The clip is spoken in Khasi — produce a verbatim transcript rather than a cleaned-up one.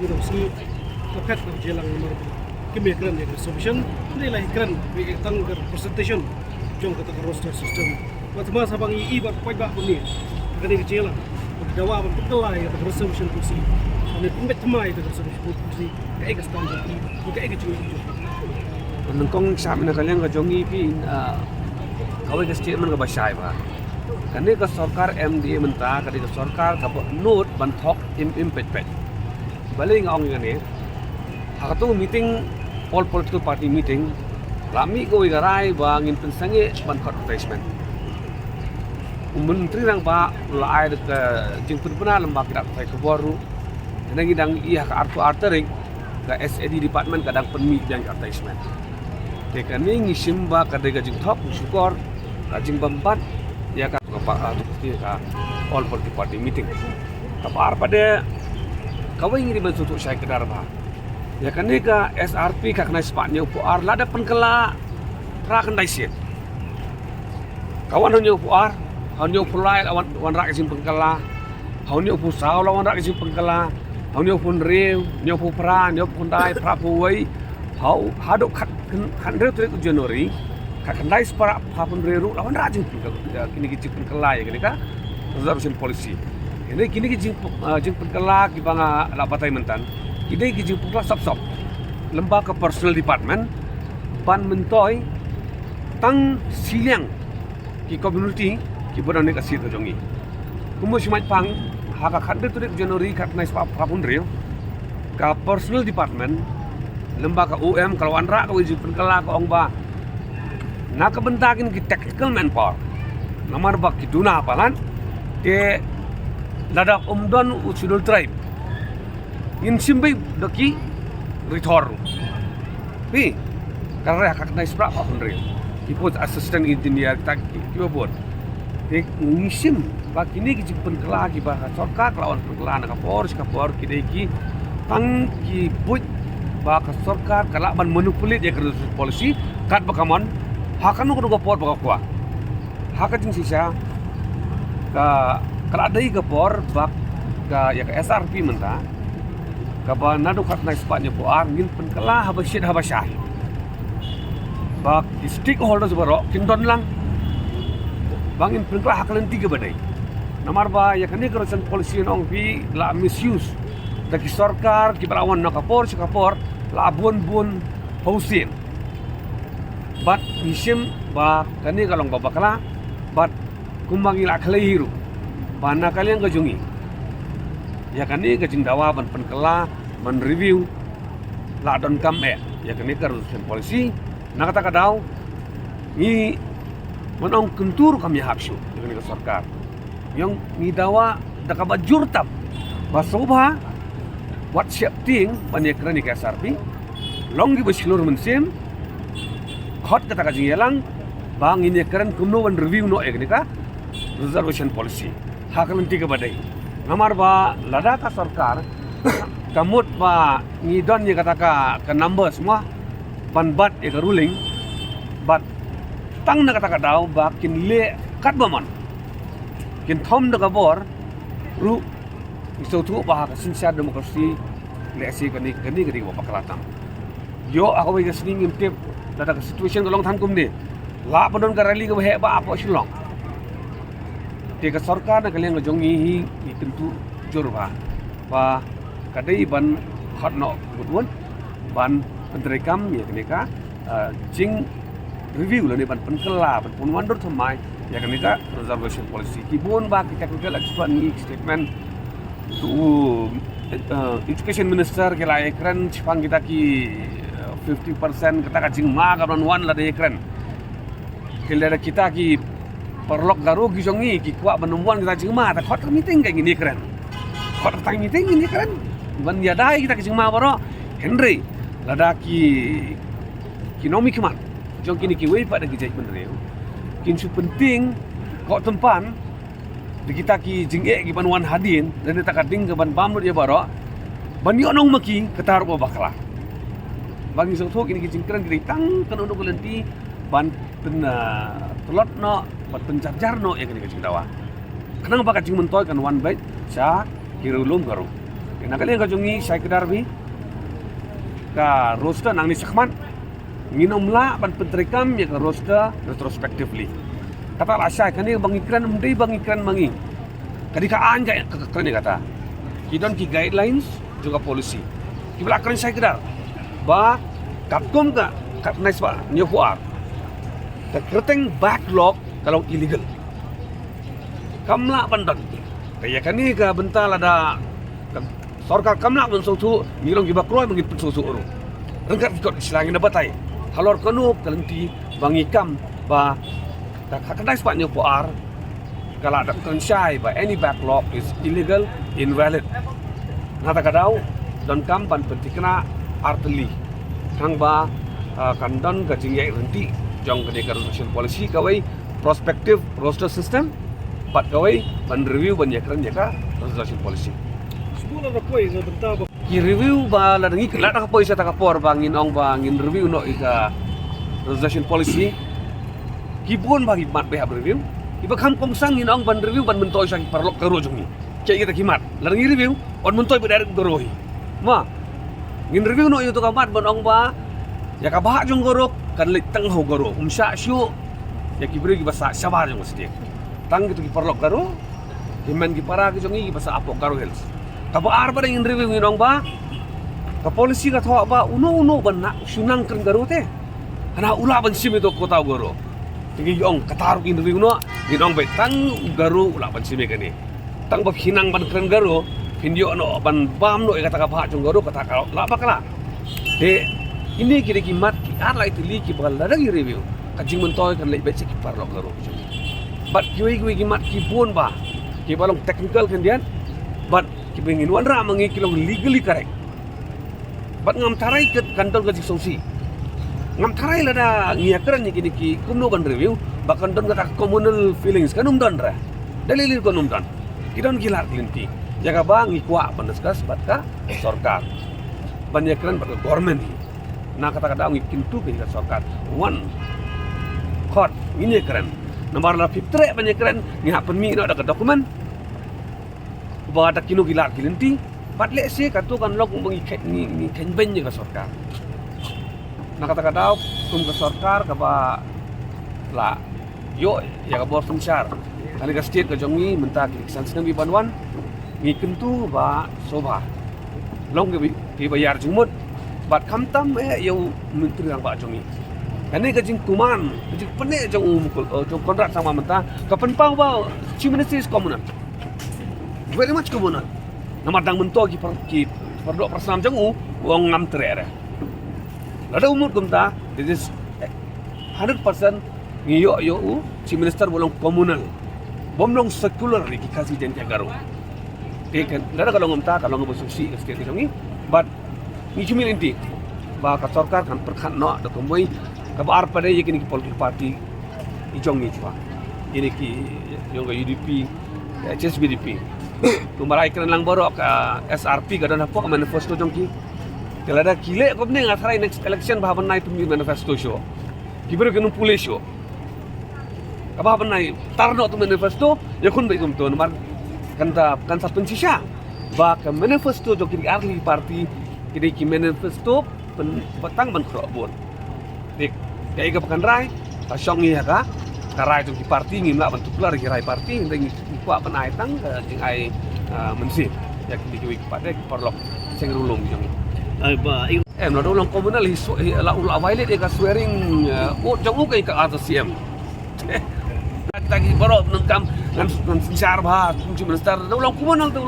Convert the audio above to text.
Ka sngi ka phet ka jia lang namar kim ïakren ïa ka reservation. Hynrei la ïakren bad ïa tang ka representation jong kata ka roster system. Bad ma sa ba ngi i bad poi bad kumne, kane ka jia lang, bad ka dawa ban pynkylla ïa kata ka reservation kursi, ne pynbeit thymmai ïa kata ka reservation kursi, kaei ka stand jong ki, kaei ka jingïohi jong ki. Nyngkong sha mynta ka liang ka jong ngi phi, ah, kawei ka statement kaba shai bha. Kane ka sorkar M D A mynta, kane ka sorkar kaba nud ban thok im im peit peit. Balei nga ong ïa kane? Ha katu meeting, all political party meeting, la mih kawei ka rai ba ngin pynsangeh ban khot advertisement. U Myntri Rangbah u la ai da ka jingpynbna lem bad ki lad pathai khubor ruh. Te ngi dang ïa ka arphew ar tarik, ka S A D department ka dang pynmih biang ka advertisement. Te kane ngi shim ba ka dei ka jingthok, shukor, ka jingbympat ïa ka, ka pa, ah, ka all political party meeting. Kaba ar pat de, kawei ngi dei ban sngewthuh shai kdar bha. Ïa kane ka S R P ka khyndai spah hynñiewphew ar la da pynkylla phra khyndai sien. Ka wan hynñiewphew ar, hynñiewphew lai la wan, wanrah ka jingpynkylla. Hynñiewphew saw la wanrah ka jingpynkylla. Hynñiewphew hynriew, hynñiewphew phra, hynñiewphew khyndai, phraphew wei. Haduh khat, khathynriew tarik u January, khatkhyndai spah phraphew hynriew ruh la wanrah jingpynkylla, kine ki jingpynkylla ïa kane ka reservation policy. Kine, kine ki jing, ah, jingpynkylla kiba nga la batai mynta, ki dei ki jingpynkylla sop sop lem bad ka personnel department ban myntoi tang shiliang ki community kiba don ha ka state ka jong ngi. Kumba shu mait pang, ha ka khathynriew tarik January khatkhyndai spah phraphew hynriew, ka personnel department lem bad ka O M ka la wanrah kawei ka jingpynkylla, ka ong ba na ka bynta kine ki technical manpower, namar ba ki duna palat, te lada ym don u Scheduled Tribe, ngin shim beit da ki rithor. Phi, ka reh ka khyndai spah phraphew hynriew. Ki post assistant engineer, kita ki, kiba bun. Te ngi shim ba kine ki jingpynkylla kiba ka sorkar ka la wan pynkylla na ka por sha ka por, ki dei ki tang ki buit ba ka sorkar ka lah ban manipulate ïa ka reservation policy katba ka mon, ha kano kano ka por ba ka kwah. Ha ka jingshisha, ka, ka la dei ka por ba ka, ïa ka S R P mynta, kaba naduh khatkhyndai spah hynñiewphew ar ngin pynkylla haba shit haba shai. Ba ki stakeholders baroh kin don lang ba ngin pynkylla ha ka lynti kaba dei. Namar ba ïa kane ka reservation policy, nga ong ïa phi, la misuse da ki sorkar kiba la wan na ka por sha ka por, la bun bun phew sien. Bad ngi shim ba kane ka long ba bakla, bad kumba ngi la khlei hi ruh ba na ka liang ka jong ngi, ïa kane ka jingdawa ban pynkylla, ban review, la donkam eh ïa kane ka reservation policy. Na kata ka daw ngi, nga ong, kyntu ruh kam ïahap shuh ïa kane ka sorkar. Ngi ong, ngi dawa da kaba jur tam ba sngewbha wat sheptieng ban ïakren ïa ka S R P. Long kiba shlur mynsiem, khot kata ka jingïalang ba ngin ïakren kumno ban review noh ïa kane ka reservation policy ha ka lynti kaba dei. Namar ba lada ka sorkar ka mut ba ngi don ïa kata ka, ka numbers mo ban bat ïa ka ruling, bad tang na kata ka daw ba kin leh katba mon, kin thom da ka bor ruh, ngi sngewthuh ba ha ka synshar democracy lehse kane, kane ka dei kaba bakla tam. Ïoh ha kawei ka sngi ngim tip, lada ka situation ka long than kumne, lah ban don ka rally kaba heh bha hapoh Shillong. Te ka sorkar na ka liang ka jong ngi hi, ngi kyntu jur bha ba ka dei ban khot noh mut mut ban pyntreikam ïa kane ka, ah, jing review lane ban pynkylla, ban pynwandur thymmai ïa kane ka reservation policy. Ki bun ba ki technical expert ngi statement, u, eh, education minister ki la ïakren shaphang kita ki, eh, fifty percent, kata ka jingma ka ban wan lada ïakren. Ki lada kita ki paralok Garo ki jong ngi ki kwah ban wan kita jingma, ta khot ka meeting ka ngin ïakren. Khot ka meeting ngin ïakren ban ïada ïa kita ki jingma baroh. Hynrei lada ki, ki nongmihkhmat jong kine kiwei pat de ki jaitbynriew kin shu pyntieng koh tympan da kita ki jingeh ki ban wan hadien, lane ta ka ding ka ban bam lut ïa baroh, ban ïoh nong ma ki, kata ruh ba bakla. Ba ngi sngewthuh kine ki jingkren ki dei tang kano kano ka lynti ban pyn, ah, tlot noh, ban pynjarjar noh ïa kane ka jingdawa. Khnang ba ka jingmyntoi kan wan beit sha ki riewlum Garo. Na ka liang ka jong ngi shai kdar bha ka roster nangne shakhmat. Ngin ym lah ban pyntreikam ïa ka roster retrospectively. Kata la shai kane ba ngi kren, ym dei ba ngi kren ma ngi. Ka dei ka aiñ ka, ka, ka kren ïa kata. Ki don ki guidelines jong ka policy kiba la kren shai kdar ba katkum ka, ka nai sba ñiew phew ar, ka kyrteng backlog ka long illegal. Kam lah ban don. Ka ïa kane ka bynta lada ka sorkar kam lah ban sngewthuh, ngi long kiba kloi ba ngin pynsngewthuh ruh. Ryngkat ki kot ki sla ngin da batai halor kano ka lynti ba ngi kam ba ka, ka khyndai spah hynñiew phew ar ka la dep kren shai ba any backlog is illegal, invalid. Na kata ka daw donkam ban pynthikna artylli tang ba, ah, kan don ka jingïaid ryntih jong kane ka reservation policy, kawei prospective roster system, bad kawei ban review ban ïakren ïa ka reservation policy. Shu la da poi na bynta ba ki review ba la da ngi la da ka poi sa ta ka por ba ngin ong ba ngin review noh ïa ka reservation policy. Ki bun ba ki mat ba hap review. Kiba kham kongsan ngin ong ban review ban myntoi sha ki paralok Garo jong ngi. Ki ïa kita ki mat la da ngi review, ym myntoi ba direct Garo hi. Ma ngin review noh ïa uto ka mat ban ong ba ïa ka bhah jong Garo kan leit tang ha u Garo, ym shah shuh ïa ki briew kiba sah shabar jong ka state. Tang kito ki paralok Garo, ki hynmen ki para ki jong ngi kiba sah hapoh Garo Hills. Kaba ar ba da ngin review ngin ong ba ka policy ka thoh ba uno uno ban nang shu nang kren Garo te, hana u lah ban shim ïa uto ka quota u Garo. Te ngi ong kata ruh ngin review noh, ngin ong ba tang u Garo u lah ban shim ïa kane. Tang ba phi nang ban kren Garo, phin ïoh noh ban bam noh ïa kata ka bhah jong Garo, kata ka lah ba ka lah. Te kine ki dei ki mat ki ar lai tylli kiba la da ngi review, ka jingmyntoi kan leit beit sha ki paralok Garo. Bad kiwei kiwei ki mat ki bun ba kiba long technical khyndiat, bad kiba ngin wanrah ma ngi ki long legally correct. Bad ngam tharai kat kan don ka jingsngewsih. Ngam tharai lada ngi ïakren ïa kine ki kumno ban review ba kan don kata ka communal feelings, kan ym don re. Da lei lei kan ym don. Ki don ki lad ki lynti ïa kaba ngi kwah ban discuss bad ka sorkar, ban ïakren bad ka government hi. Na kata ka daw ngi kyntu ka ïa ka sorkar, wan khot ngin ïakren. Namar lada phi treh ban ïakren, ngi hap pynmih noh da ka document ba da kino ki lad ki lynti. Bad lehse kato kan long ba ngi khein, ngi, ngi khein beiñ ïa ka sorkar. Na kata ka daw kum ka sorkar kaba la ïoh ïa ka bor synshar kane ka state ka jong ngi mynta ki san snem kiban wan, ngi kyntu ba sngewbha long kiba, kiba ïar jingmut bad khamtam eh ïa u Myntri Rangbah jong ngi. Kane ka jingkuman, ka jingpynneh jong u Mukul, eh, jong Conrad Sangma mynta ka pynpaw ba Chief Minister is communal. Very much communal. Namar dang mynta ki par-, ki paralok parsnam jong u, u ong ngam treh re. Lada u mut kumta, this is hundred percent ngi ïoh ïa u Chief Minister ba long communal, bym long secular ïa ki Khasi Jaiñtia Garo. Te kan lada ka long kumta ka long ba sngewsih ka state ka jong ngi. Bad ngi shu mih lynti ba ka sorkar kan pyrkhat noh da kumwei. Kaba ar pat ïa kine ki political party ki jong ngi shuwa, kine ki jong ka U D P, H S P D P. Kumba la kren lang baroh ka S R P ka don hapoh ka manifesto jong ki. Te lada ki leh kumne nga tharai next election ba hap ban ai tu manifesto shuh. Ki briew kin ym pule shuh. Kaba hap ban ai tar noh tu manifesto, ïa khun ba i kumto namar kan ta, kan sa pynshisha ba ka manifesto jong kine ki artylli ki party ki dei ki manifesto pyn-, ba tang ban khrok vote. Te kaei kaba kan rai, ka shong ïa ka, ka rai jong ki party, ngim lah ban tuklar ki rai party, hynrei ngi kwah ban ai tang ka jingai, ah, mynsiem ïa kine kiwei ki party, ki paralok seng rulung jong ngi. Ai ba, i- Em, lada u long communal, hi swe-, hi la, u la violate ïa ka swearing, eh, oath jong u ka, ka as a C M. Tang ki baroh nang kam ngan, ngan synshar bha kum Chief Minister, lada u long communal tu.